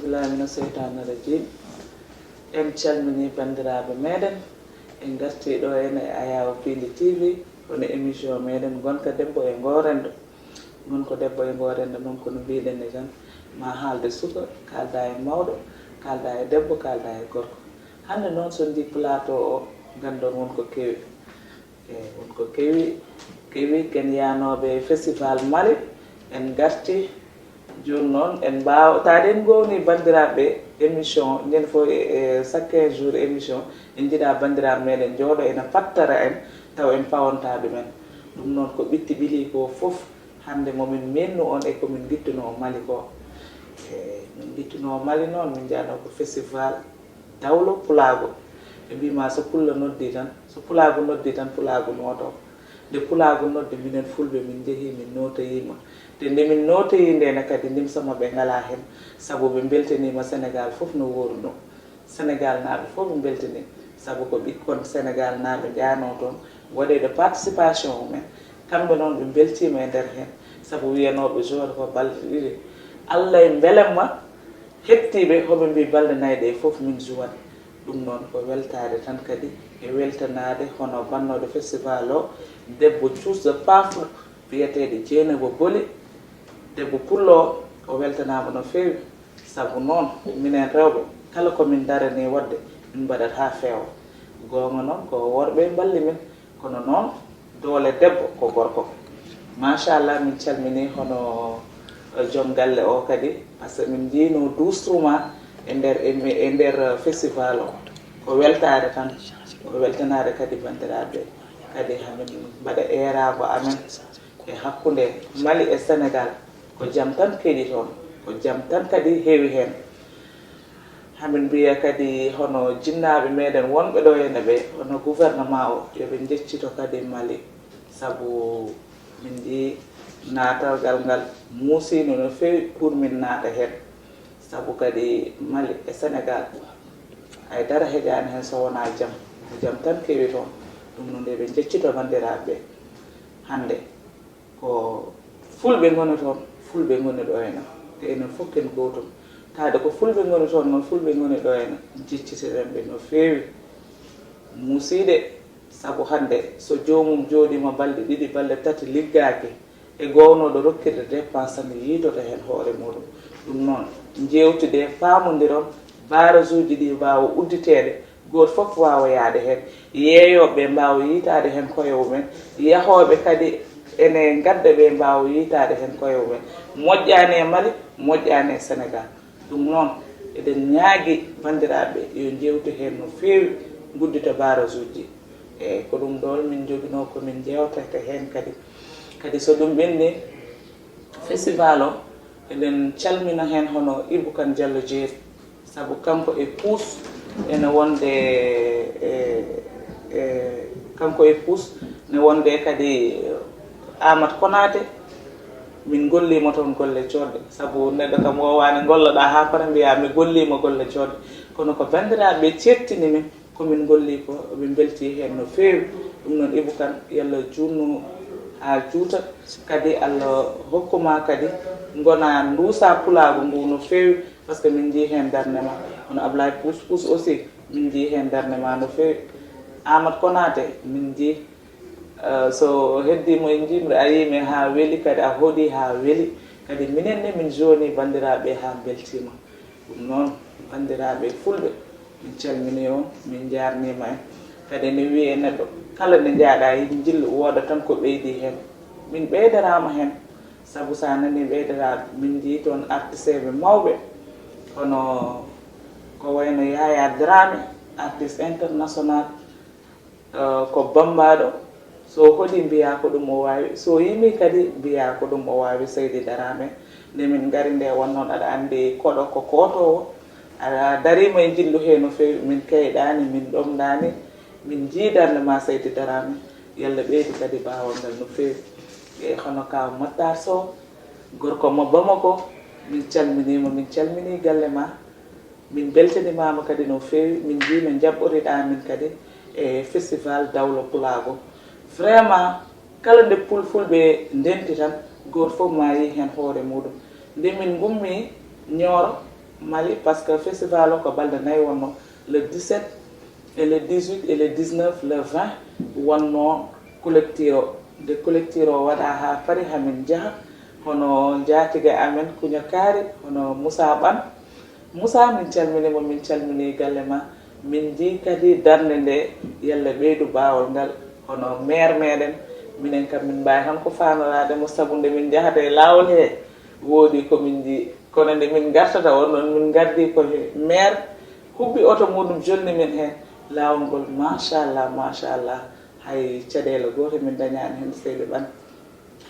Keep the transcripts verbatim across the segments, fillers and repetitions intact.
Billahi mina seytaani rajim. En calmini banndiraaɓe meɗen. En ngarti ɗo ene e Ayaw Piindi T V, kono émission meɗen Ngonka Debbo e Ngoo Renndo. Ngonka Debbo e Ngoo Renndo noon, kono mbiɗen ni tan, ma haalde suka, kaalda e mawɗo, kaalda e debbo, kaalda e gorko. Hannde noon, so ndi plateau o, nganndon won ko kewi. E won ko kewi, kewi ken yaanooɓe festival Mali, en ngarti. Jooni noon, en mbaawa, taade en ngowni banndiraaɓe émission, ñande fof e, e chaque quinze jours émission, en njiɗa banndiraaɓe meɗen njooɗo ena pattara en, taw en pawonta ɗumen. Ɗum noon ko ɓitti ɓili ko fof, hannde momin meennu on e komin ngittuno Mali ko. E min ngittuno Mali noon, min njano ko festival dawlo pulaagu. Ɓe mbima so pullo noddi tan, so pulaagu noddi tan, pulaagu nooto. Nde pulaagu noddi, minen fulɓe min njehi, min nootoyima. Te nde min nootoyi nde ne kadi, nimsa maɓɓe ngala hen, sabu ɓe mbeltanima Sénégal fof no wooruno. Sénégal naaɓe fof ɓe mbeltani, sabu ko ɓikkon Sénégal naaɓe njano toon, waɗeyde participation mumen. Kamɓe noon ɓe mbeltima e nder hen, sabu wiyanooɓe joueur ko balɗe ɗiɗi. Allah e mbelemma, hettiiɓe hoɓe mbi balɗe nayi ɗe fof min juwat. Ɗum noon ko weltaade tan kadi, e weltanaade hono bannooɗo festival o, debbo cuusɗo paafɗo, biyeteeɗo Jeynaba Boli. Debbo pullo o, o weltanaama no feewi, sabu noon minen rewɓe, kala ko min darani waɗde, min mbaɗat haa feewa. Goonga noon, ko worɓe mballi min, kono noon, doole debbo ko gorko. Machallah, min calmini hono, eh, joom galle o kadi, par ce que min njiino duustruma e nder, e mi-, e nder, eh, festival o. Ko weltaade tan, ko weltanaade kadi banndiraaɓe. Kadi hamin mbaɗa eeraango amen e hakkunde Mali e Sénégal. Ko jam tan keɗi toon, ko jam tan kadi heewi heen. Hamin mbiya kadi hono jinnaaɓe meɗen wonɓe ɗo ene ɓe, hono gouvernement o, yo ɓe njeccito kadi Mali, sabu min njii naatalgal ngal muusiino no feewi pour min naata heen, sabu kadi Mali e Sénégal hay dara heƴaani heen so wonaa jam, ko jam tan keewi toon. Ɗum noon, nde ɓe njeccito banndiraaɓe ɓe hannde. Ko fulɓe ngoni toon, fulɓe ngoni ɗo ena, te enen fof ken gootum. Taade ko fulɓe ngoni toon noon, fulɓe ngoni ɗo ena, jeccitiren ɓe no feewi. Musiiɗe, sabu hannde so joomum jooɗiima balɗe ɗiɗi, balɗe tati liggaaki, e goownooɗo rokkirde dépense tan yiitoto heen hoore muɗum. Ɗum noon, njeewtidee, paamondiron, barrage uji ɗi mbaawa udditeede, gooto fof waawa yahde heen, yeeyooɓe ɓe mbaawa yiytaade heen koye mumen, yahooɓe kadi ene ngadda ɓe mbaawa yiytaade heen koye mumen. Moƴƴaani e Mali, moƴƴaani e Sénégal. Ɗum noon, eɗen ñaagi banndiraaɓe yo njeewtu heen no feewi, nguddita barrage uji. Eeyi, ko ɗum ɗoon min njoginoo ko min njeewtata heen kadi. Kadi so ɗum ɓenni, festival o, eɗen calmina heen hono Ibou Kane Diallo Jeeri, sabu kanko e Puus ene wonde e, e, kanko e Puus ne wonde kadi Amat Konaté. Min ngolliima toon golle joɗɗe, sabu neɗɗo kam woowaani ngolloɗaa haa fota mbiyaa mi golliima golle joɗɗe. Kono ko banndiraaɓe ɓe ceettini min, ko min ngolli ko, ɓe mbelti heen no feewi. Ɗum noon, Ibou Kane, yo Allah juutnu haa juuta, kadi Allah hokku ma kadi ngona nduusa pulaagu ngu no feewi, par ce que min njii heen darnde ma. Kono Ablaye Puus Puus aussi, min njii heen darnde ma no feewi. Amat Konaté, min njii, eh, so heddiima e njimri, a yii mi haa weli, kadi a hoɗi haa weli. Kadi minen ne, min jooni banndiraaɓe haa mbeltiima. Ɗum noon, banndiraaɓe fulɓe, min calminii on, min njaarniima en. Kadi ene wiyee neɗɗo kala nde njaaɗaa e njillu, wooda tan ko ɓeydi heen. Min ɓeydaraama heen, sabu so a nanii ɓeydaraaɓe, min njii toon artisteeɓe mawɓe, kono ko wayno Yaya Dramé, artiste international, eh, ko bammbaaɗo. So hoɗi mbiyaa ko ɗum o waawi, so yimii kadi mbiyaa ko ɗum o waawi. Seydi Daraame, nde min ngari nde wonnoon, aɗa anndi koɗo ko kootoowo, a dariima e njillu hee no feewi, min keyɗaani, min ɗomɗaani, min njii darnde ma Seydi Daraame, yalla ɓeydi kadi baawal ngal no feewi. E hono Kaaw Mattaar Sow, gorko mo Bamako, min calminiima, min calminii galle ma. Min mbeltanimaama kadi no feewi, min njii no njaɓɓoriɗaa min kadi e festival Dawlo Pulaagu. Vraiment, kala nde pulfulɓe ndenti tan, gooto fof maa yii heen hoore muɗum. Nde min ngummi Ñooro, Mali, parce que festival o ko balɗe nayi wonno, le dix-sept et le dix-huit et le dix-neuf, le vingt wonno collecteur o. Nde collecteur o waɗa ha paari, hamin jaha hono jaatiga amen Kuña Kaari, hono Moussa Ɓan. Moussa, min calmini mo, min calmini galle ma. Min jii kadi darnde nde, yalla ɓeydu baawol ngal, hono maire meɗen. Minen kam min mbawi tan ko fanorade mo, sabu nde min jahata e lawol he, woodi ko min jii. Kono nde min gartata on ɗon, min gardi ko he maire, hubbi oto muɗum, jonni min he lawol ngol. Machallah, machallah. Hay caɗeele goote min dañaani heen, seydi Ɓan.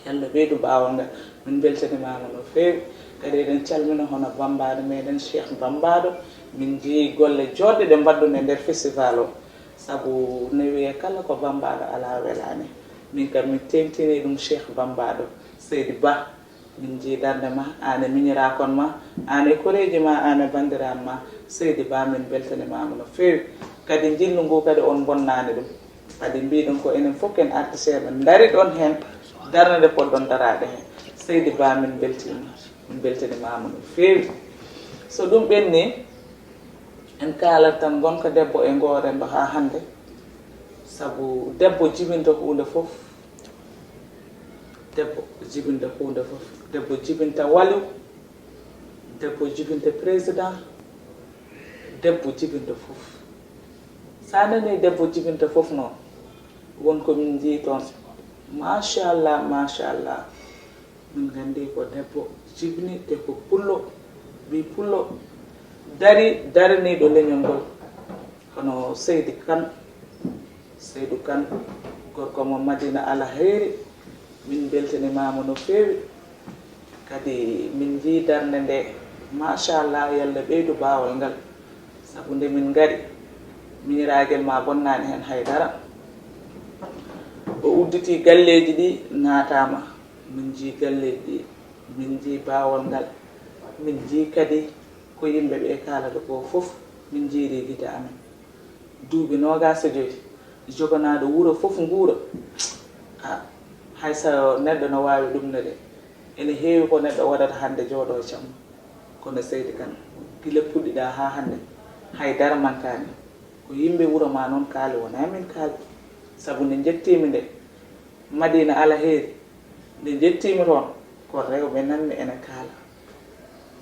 Yalla ɓeydu baawol ngal. Min mbeltanimaama no feewi. Kadi eɗen calmina hono bammbaaɗo meɗen Cheikh Bammbaaɗo. Min njii golle joɗɗe ɗe mbaɗɗon e nder festival o. Sabu ne wiyee kala ko bammbaaɗo alaa welaani. Min kam min teeŋtini ɗum Cheikh Bammbaaɗo. Seydi Ba, min njii darnde ma, aan e miñirakon ma, aan e koreeji ma, aan e banndiraaɓe ma. Seydi Ba, min mbeltanimaama no feewi. Kadi njillu ngu kadi on mbonnaani ɗum. Kadi mbiɗon ko enen fof ken artisteeɓe, ndariɗon heen darnde nde poɗɗon daraade heen. Seydi Ba, min mbeltiima, min mbeltanimaama no feewi. So ɗum ɓenni, en kaalat tan ngonka debbo e ngoore mba haa hannde. Sabu debbo jibinta huunde fof. Debbo jibinta huunde fof. Debbo jibinta waliw. Debbo jibinta président. Debbo jibinta fof. Sa nani debbo jibinta fof noon, won ko min njii toon. Machallah, machallah. Min nganndi ko debbo jibini, te ko pullo, ɓii pullo, dari, daraniiɗo leñol ngol. Hono Seydi Kan, Seydu Kan, gorko mo Madina Alahayri, min mbeltanimaama no feewi. Kadi min njii darnde nde, machallah, yalla ɓeydu baawol ngal. Sabu nde min ngari, miñiraagel ma bonnaani heen hay dara. O udditi galleeji ɗi naataama, min njii galleeji ɗi, min njii baawol ngal, min njii kadi ko yimɓe ɓe kaalata ko fof, min njiiri gite amen. Duuɓi noogaas e joy, joganaaɗo wuro fof nguura. A, hay so neɗɗo no waawi ɗum ne de, ene heewi ko neɗɗo waɗata hannde jooɗo camma. Kono Seydi Kan, gila puɗɗiɗaa haa hannde, hay dara mankaani. Ko yimɓe wuro ma noon kaali, wonaa min kaali. Sabu nde njettiimi nde, Madina Alahayri, nde njettiimi toon, ko rewɓe nanmi ene kaala.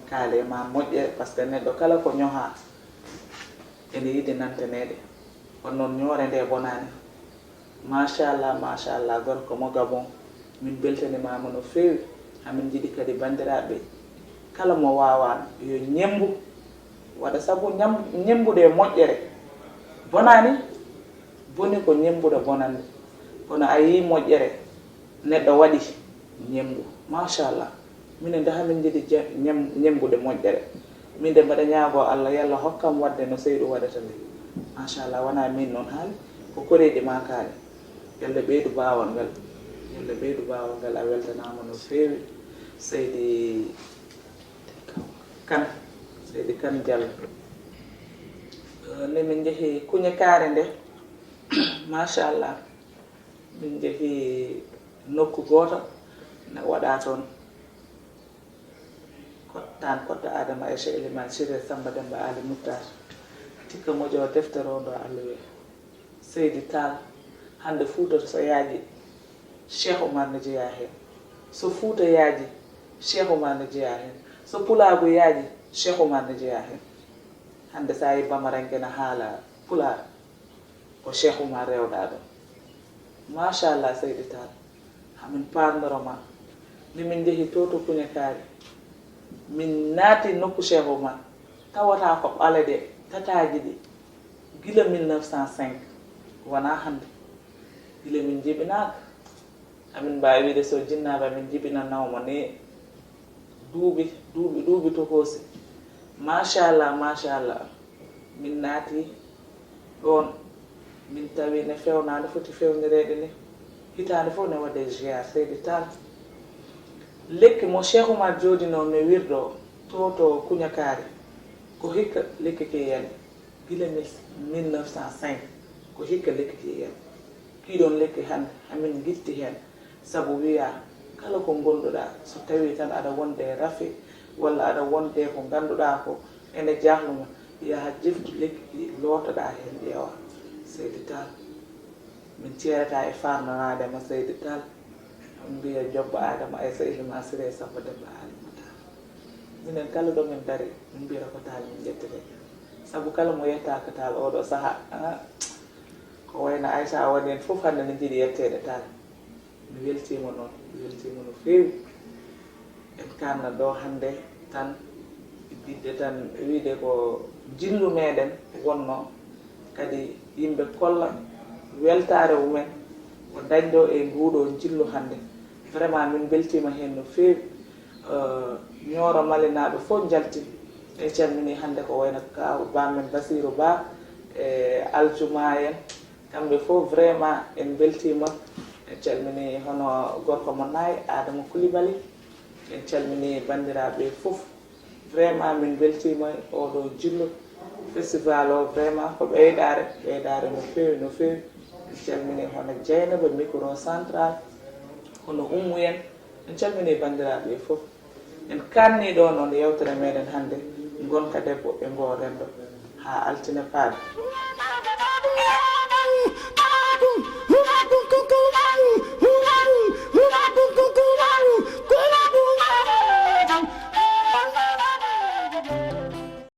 Kaali e ma moƴƴere, par ce que neɗɗo kala ko ñohaa, ene yiɗi nantaneede. Kono noon ñoore nde bonaani. Machallah, machallah, gorko mo Gabon. Min mbeltanimaama no feewi. Hamin njiɗi kadi banndiraaɓe kala mo waawaa yo ñemmbu waɗa, sabu ñam-, ñemmbude e moƴƴere bonaani. Boni ko ñemmbude bonannde. Kono a yii moƴƴere neɗɗo waɗi, ñemmbu. Machallah. Minen de hamin njiɗi je-, ñem-, ñemmbude moƴƴere. Min de mbaɗa ñaagoo Allah, yalla hokkam waɗde no Seydu waɗata ni. Machallah, wonaa min noon haali, ko koreeji ma kaali. Yalla ɓeydu baawol ngal. Yalla ɓeydu baawol ngal, a weltanaama no feewi. Seydi Kan, Seydi Kan Diallo. Eh, nde min njehi Kuña Kaari nde, machallah, min njehi nokku gooto, ne waɗa toon. Kottaan Koddo Adama Aïcha Elimane Siré Samba Demba Ali Moutar. Tikka moƴo defte rondo alluwe. Seydi Tall, hannde Fuuta so yaaji, Cheikh Oumar ne jeyaa heen. So Fuuta yaaji, Cheikh Oumar ne jeyaa heen. So Pulaagu yaaji, Cheikh Oumar ne jeyaa heen. Hannde so a yi Bamaranke ne haala Pulaar, ko Cheikh Oumar rewɗaa ɗum. Machallah, Seydi Tall, hamin paarndoro ma. Nde min njehi to, to Kuña Kaari, min naati nokku Cheikh Oumar, tawata ko ɓale ɗe, tataaji ɗi, gila mille neuf cent cinq, wonaa hannde. Gila min njibinaaka. Amin mbaawi wiide so jinnaaɓe amin njibinanoo mo ni duuɓi, duuɓi, duuɓi tokoosi. Machallah, machallah. Min naati ɗoon, min tawi ne feewnaande foti fewnireede ni. Hitaande fof ne waɗee ziar, Seydi Tall. Lekki mo Cheikh Oumar jooɗinoo mi wirdo to, to Kuña Kaari, ko hikka lekki ki yani. Gila mil-, mille neuf cent cinq, ko hikka lekki ki yani. Kii ɗoon lekki hannde, hamin ngitti heen. Sabu wiyaa, kala ko ngonduɗaa, so tawii tan aɗa wonde e rafi, walla aɗa wonde ko ngannduɗaa ko, Ene jahluma, yaha jiftu lekki ki, lootoɗaa heen, ƴeewa. Seydi Tall, min ceerata e farnanaade ma, Seydi Tall. Mbiya jobba Adama Aysa Ilima Siree Samba Demba Alimata. Minen kala ɗo min dari, min mbiyata ko Tall min njettete. Sabu kala mo yettaaka Tall oɗo saha, ah, ko wayno Aysa waɗi en fof hannde ne njiɗi yetteede Tall. Mi weltiima noon, mi weltiima no feewi. En kaanna ɗo hannde tan, yiɗde tan wiide ko njillu meɗen wonno, kadi yimɓe kolla weltaare mumen ko dañɗo e nguɗo njillu hannde. Vraiment min mbeltiima heen no feewi. Eh, Ñooro Malinaaɓe fof njalti. En calminii hannde ko wayno kaaw bammen Basiiru Ba, e Aljuma en, kamɓe fof vraiment en mbeltiima. En calminii hono gorko mo Naay, Adama Coulibaly. En calminii banndiraaɓe fof. Vraiment min mbeltiima oɗo njillu. Festival o vraiment ko ɓeydaare, ɓeydaare no feewi, no feewi. En calminii hono Dieynaba, micro central, hono Ummu en. En calminii banndiraaɓe fof. En kaanni ɗo noon yewtere meɗen hannde, ngonka debbo e ngoo renndo, haa altine paada.